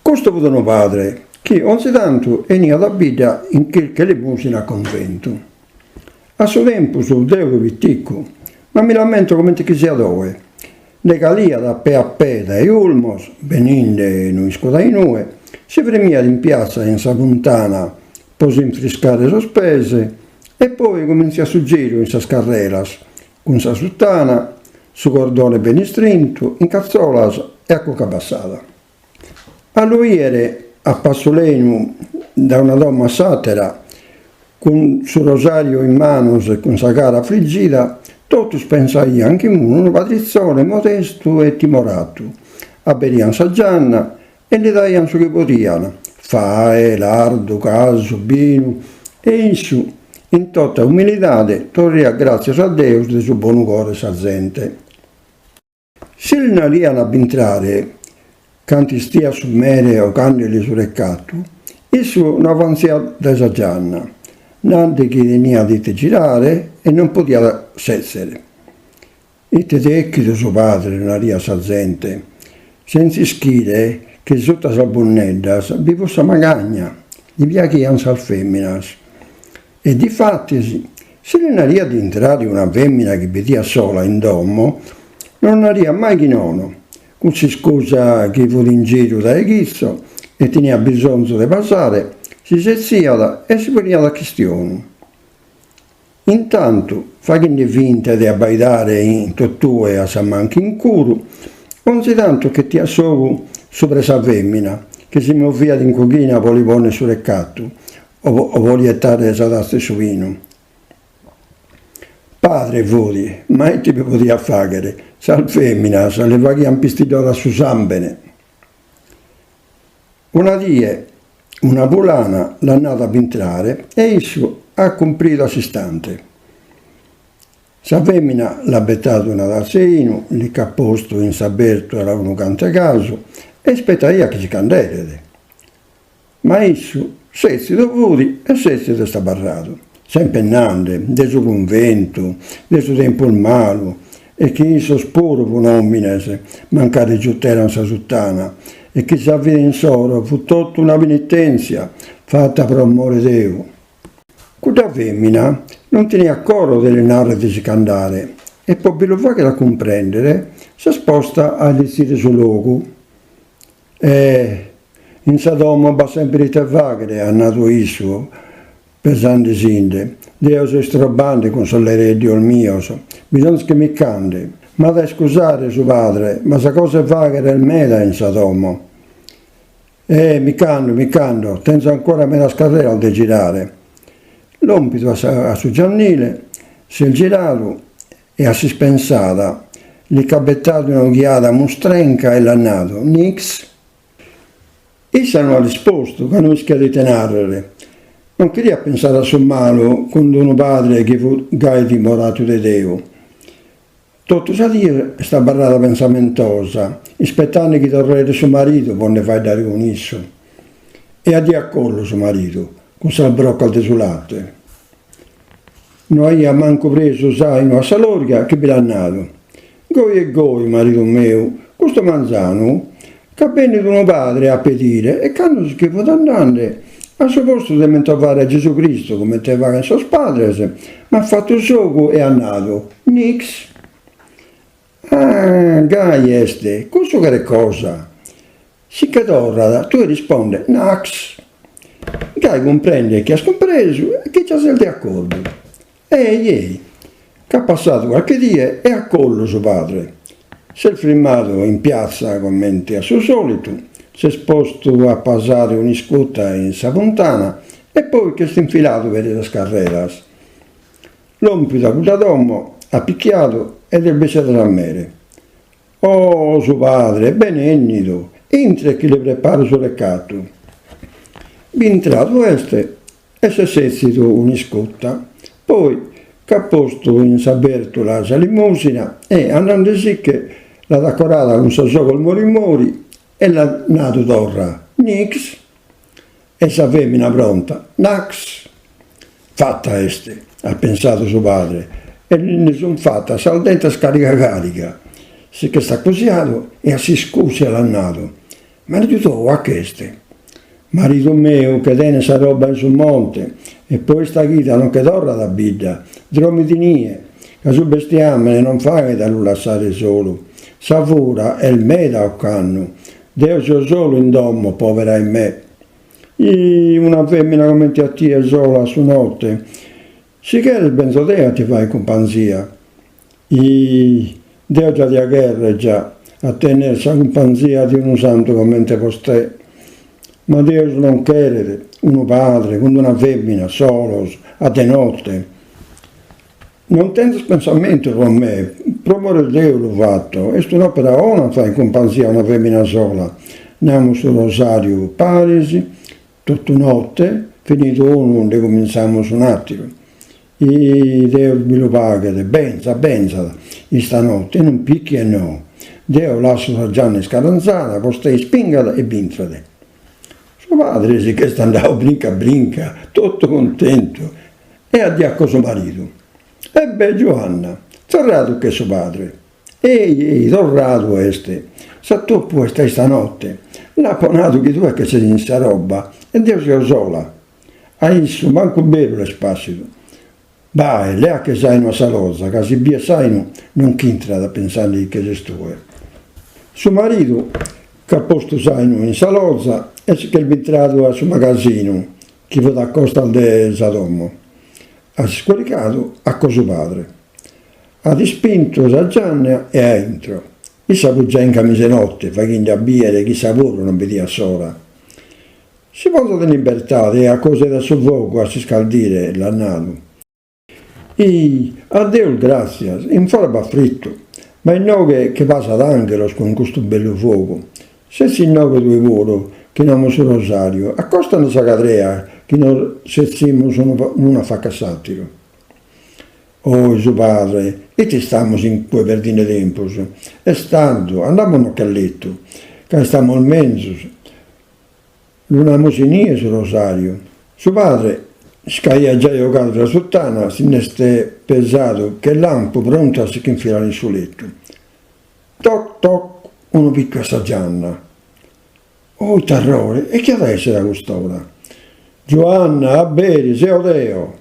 Custu fut unu padre chi onzi tantu 'eniat a bidda in chirca 'e limùsina a cunventu. A su tempus deo fui piticu, ma mi l'ammento comente chi siat oe. Nde caliat a pe a pe dae Ulmos, beninde no isco dae inue, si frimiat in piatza in sa funtana pro s'infriscare sos pes e poi comintziat su giru in sas carreras, cun sa sutana, su cordone bene istrintu, in catzolas e a conca abbassada. A lu 'ìere a passu lenu dae una domo a s'àtera, cun su rosàriu in manos e cun sa cara afligida, totus pensaian chi fut unu padritzone modestu e timoratu. Aberian sa gianna e li daian su chi podian, fae, lardu, casu, binu, e issu, in tota umilidade, torriat gràtzias a Deus de su bonu coro 'e sa zente. Si li narian a b'intrare cando istiat su mere 'ogandeli su recatu, issu no avantziat dae sa gianna, nande chi teniat ite girare e non podiat sètzere. Ite dèchidu su padre, nariat sa zente, sentz'ischire chi suta sas bunneddas bi fut sa magagna, li piaghian sas fèminas. E difatis, si li nariat de intrare una fèmina chi bidiat sola in domo, non nariat mai chi nono, cun s'iscusa chi fut in giru dae chitzo e teniat bisonzu de pasare, si setziat e si poniat a chistionu. Intantu, faghende finta de abbaidare in totue a sa manca in curu, onzi tantu ch'etiat s'ogu subra 'e sa fèmina chi si moviat in coghina pro li pònnere su recatu o pro li 'etare sa tassa 'e su binu. Padre fut, ma ite bi podiat fàghere, sas fèminas li faghian pistiddare su sàmbene. Una die una fulana l'at nadu a b'intrare e issu at cumpridu a s'istante. Sa femina l'at betadu una tassa 'e 'inu, li ch'at postu in sa bertula unu cantu 'e casu e ispetaiat chi si ch'anderet. Ma issu sètzidu fut e sètzidu est abarradu, sempre nande de su cunventu, de su tempus malu e chi issos puru fun òmines, mancari giuteran sa sutana, e chi sa vida insoro fut totu una penitèntzia fata pro amore 'e Deu. Cudda fèmina non teniat coro de li nàrrere de si ch'andare e pro bi lu fàghere a cumprèndere s'est posta a allitzire su logu. Eh, in sa domo b'at semper ite fàghere, at nadu issu, pesandesinde, deo so istrobbande cun sos lereddios mios, bisonzat chi mi ch'ande. M'at a iscusare su padre, ma sa cosa 'e fàghere est meda in sa domo. Eh, mi ch'ando, mi ch'ando, tenzo ancora medas carreras de girare. Lòmpidu a su giannile, s'est giradu E a s'ispensada li ch'at betadu una oghiada mustrenca e l'at nadu, Nix? Issa no at rispostu ca no ischiat ite nàrrere. Non cheriat pensare a su malu cun unu padre chi fut gai timoratu de Deu. Totu sa die est abarrada pensamentosa, ispetande chi torreret su maridu pro nde faeddare cun issu. E addiacollu su maridu, cun sas brocas de su late. No aiat mancu presu s'àinu a sa lòriga chi bi l'at nadu, Goi e goi, maridu meu, custu manzanu ch'at bènnidu unu padre a pedire e cando si che fut andande, a su postu de mentovare a Gesù Cristu comente faghen sos padres, m'at fatu s'ogu e at nadu, Nix. Ah, gai est, cussu cheret cosa. Si che torrat, tue risponde, Nax. Gai cumprendet chi as cumpresu e chi già ses de acordu. Ei, ei. Ch'at passadu carchi die e acollu su padre. S'est frimmadu in piatza comente a su solitu, s'est postu a pasare un'iscuta in sa funtana e poi ch'est infiladu peri sas carreras. Lòmpidu a cudda domo, at pichiadu ed est bessida sa mere. Oh, su padre, benènnidu, intret chi li preparo su recatu. Bintradu est e s'est sètzidu un'iscuta, poi ch'at postu in sa bèrtula sa limòsina e, andandesiche, l'at acorada cun sos ogos mori mori e l'at nadu torra, Nix. E sa fèmina pronta, Nax! Fata est, at pensadu su padre, e li nde sunt fatas sas dentes càriga càriga. Si ch'est acosiadu e a s'iscùsia l'at nadu. Maridu tou a ch'est? Maridu meu che tenet sa roba in su monte e pro ista chida non che torrat a bidda, dromit inie, ca su bestiamene non faghet a lu lassare solu. Sa fura est meda ocannu. Deo seo solu in domo, povera 'e me. Ih, una femina comente a tie sola a su note. Si cheres benzo deo a ti fagher cumpanzia. Ih, deo già dia cherrer già a tenner sa cumpanzia de unu santu comente vostè. Ma Deus non cheret unu padre cun una femina solos a de note. Non tenzas pensamentu pro me, pro more 'e Deus lu fato, est un'opera 'ona a fagher cumpanzia a una femina sola. Namus su rosariu paris, totu note, finidu unu nde cumintzamus un'ateru. Ih, Deus bi lu paghet, benzat, benzat, istanote non picchiet no. Deo lasso sa gianna iscarranzada, vostè ispingat e bintret. Su padre si ch'est andadu brinca brinca, totu cuntentu, e addiacò su maridu. Ebbè Giuanna, torradu ch'est su padre. Ei, ei, torradu est. S'atopu est a istanote. L'apo nadu chi tue che ses in sa roba e deo seo sola. A issu mancu beru l'est pàssidu. Bae, lèache s'àinu a sa loza, ca si biet s'àinu non ch'intrat pensande chi che ses tue. Su maridu ch'at postu s'àinu in sa loza e si ch'est bintradu a su magasinu chi fut a costas de sa domo. A s'iscurigadu acò su padre. At ispintu sa gianna e a intro. Issa fut già in camisa 'e notte, faghinde a bìere chi issa puru non bidiat s'ora. Si ponzat in libertade e acò sede a su fogu a s'iscaldire, l'at nadu. Ih, a Deus gràtzias, in fora b'at fritu, ma inoghe che pasat ànghelos cun custu bellu fogu. Setzi inoghe tue puru, chi namus su rosàriu, acosta·nos sa cadrea chi nos setzimus unu a faca a s'àteru. Ohi su padre, ite istamus in cue perdinde tempus? Est tardu, andamus·noche a letu, ca istamus menzus. Lu namus inie su rosariu. Su padre, si ch'aiat giai 'ogadu sa sutana, si nd'est pesadu che lampu prontu a si ch'infilare in su letu. Toc toc, unu piccu a sa gianna. Oh it'arrore, e chie at a essere a cust'ora? Giuanna, aberi, seo deo!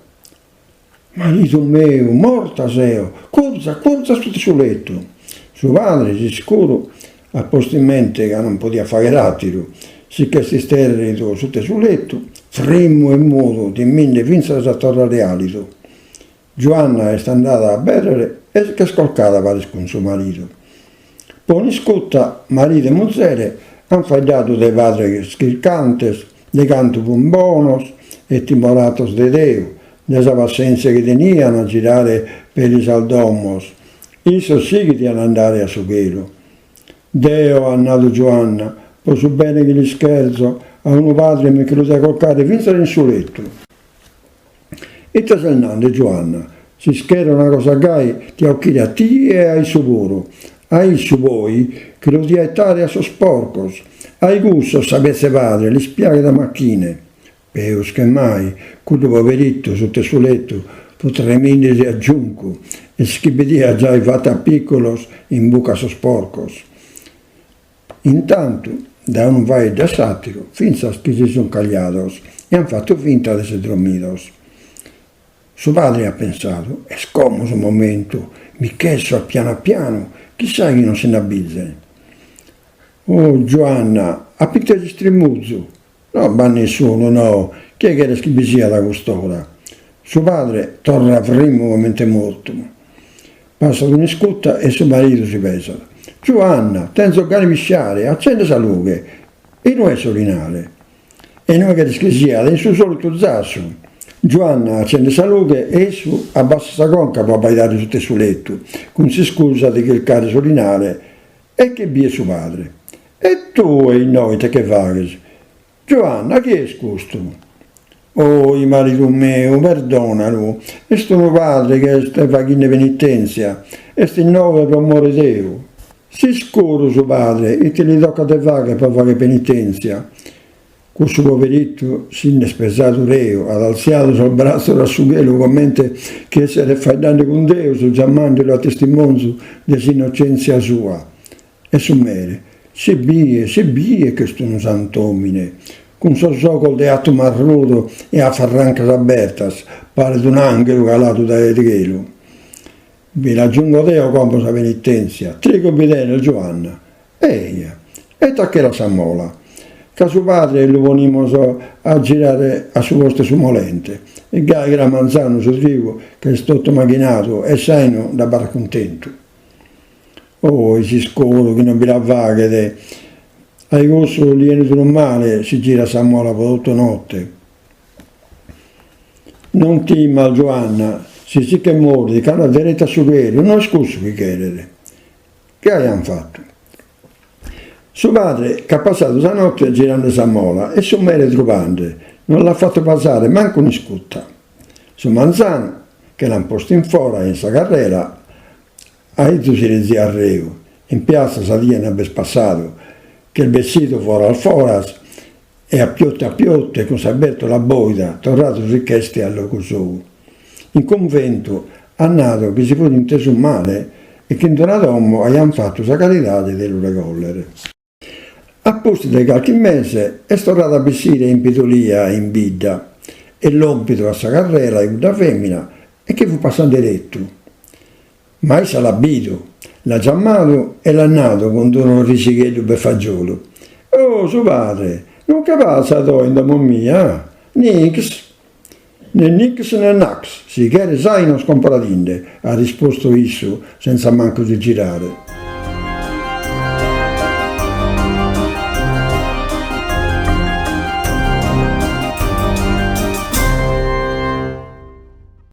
Maridu meu, morta seo, curza, curza suta su letu. Su padre, s'iscuru, at postu in mente ca non podiat fagher àteru, si ch'est istèrridu suta su letu, frimmu e mudu, timinde fintzas a torrare àlidu. Giuanna est andada a abèrrere e si ch'est colcada paris cun su maridu. Po un'iscuta, maridu e muzere ant faeddadu de padres chircantes, de cantu fun bonos e timoratos de Deu, de sa passèntzia chi tenian a girare peri sas domos. Issos sì chi dian andare a su chelu. Deo, at nadu Giuanna, pro su bene chi lis cherzo, a unu padre mi che lu dia colcare fintzas in su letu. Ite ses nande, Giuanna? Si ischera una cosa gai, tia 'ochire a tie e a issu puru. A issu, poi, che lu dia 'etare a sos porcos. Ai cussos, sa petza 'e padre, lis piaghet a machine. Peus che mai, cuddu poverittu sutta 'e su lettu fut tremindesi a giuncu e si che bidiat giai fatu a picculos in bucca a sos porcos. Intantu, dae unu faeddu a s'àteru, fintzas chi si sunt cagliados e ant fatu finta de esser drommidos. Su padre at pensadu, est como su momentu, mi ch'esso a pianu a pianu, chissai chi non si nd'abizen. Oh, Giuanna, apo intesu istrimuzu! No b'at nessunu, no, chie cheres chi bi siat a cust'ora? Su padre torrat frimmu comente mortu. Passat un'iscuta e su maridu si pesat. Giuanna, tenzo gana 'e misciare, accende sa lughe. Inue est s'orinale? E inue cheres chi siat, in su solitu zassu. Giuanna accendet sa lughe e issu abbassat sa conca pro abbaidare sutta 'e su lettu, cun s'iscusa de chircare s'orinale E che biet su padre. E tue inoghe ite che faghes? Giuanna, chie est custu? Ohi, maridu meu, perdonalu, est unu padre chi est faghinde penitèntzia, est inoghe pro more Deu. S'iscuru su padre, ite li tocat de fagher pro fagher penitèntzia? Cussu poverittu si nd'est pesadu reu, at altziadu sos bratzos a su chelu comente chi esseret faeddende cun Deus, giamandelu a testimonzu de s'innocèntzia sua. E su mere. Si biet, si biet ch'est unu sant'omine, cun sos ogos de 'atu marrudu e a farrancas abertas, paret un'anghelu caladu dae chelu. Bi l'aggiungo deo como sa penitenzia, trigu bi tenes Giuanna? Eja, 'etachela sa mola, ca su padre lu ponimos a girare a su postu 'e su molente, e gai cras manzanu su trigu ch'est totu maghinadu e s'ainu nd'abarrat cuntentu. Ohi, s'iscuru chi non bi la faghet, ai cussu li 'enit unu male si girat sa mola pro totu notte. Non timas, Giuanna, si si che morit ch'andat deretu a su chelu, no est cussu chi cheret. Gai an fatu. Su padre ch'at passadu sa notte girande sa mola e su mere trubande, non l'at fatu pasare mancu un'iscuta. Su manzanu, che l'an postu in fora in sa carrera, Aizu si reziat reu, in piatza sa die non b'est passadu, ch'est bessidu foras foras e a piote a piote cun sa bertula boida torradu si ch'est a logu sou. In cunventu at nadu chi si fut intesu male e chi in d'una domo aian fatu sa caridade de lu regollere. A pustis de calchi mese est torradu a bessire in pidulia in bidda, est lòmpidu a sa carrera 'e cudda fèmina e che fut passende 'eretu. Ma issa l'at bidu, l'at giamadu e l'at nadu cun d'unu risigheddu befaggiolu, Oh, su padre, non che passat oe in domo mia? Nix! Ne nix ne nax, si cheres ainos comporadinde, at rispostu issu sentza mancu si girare.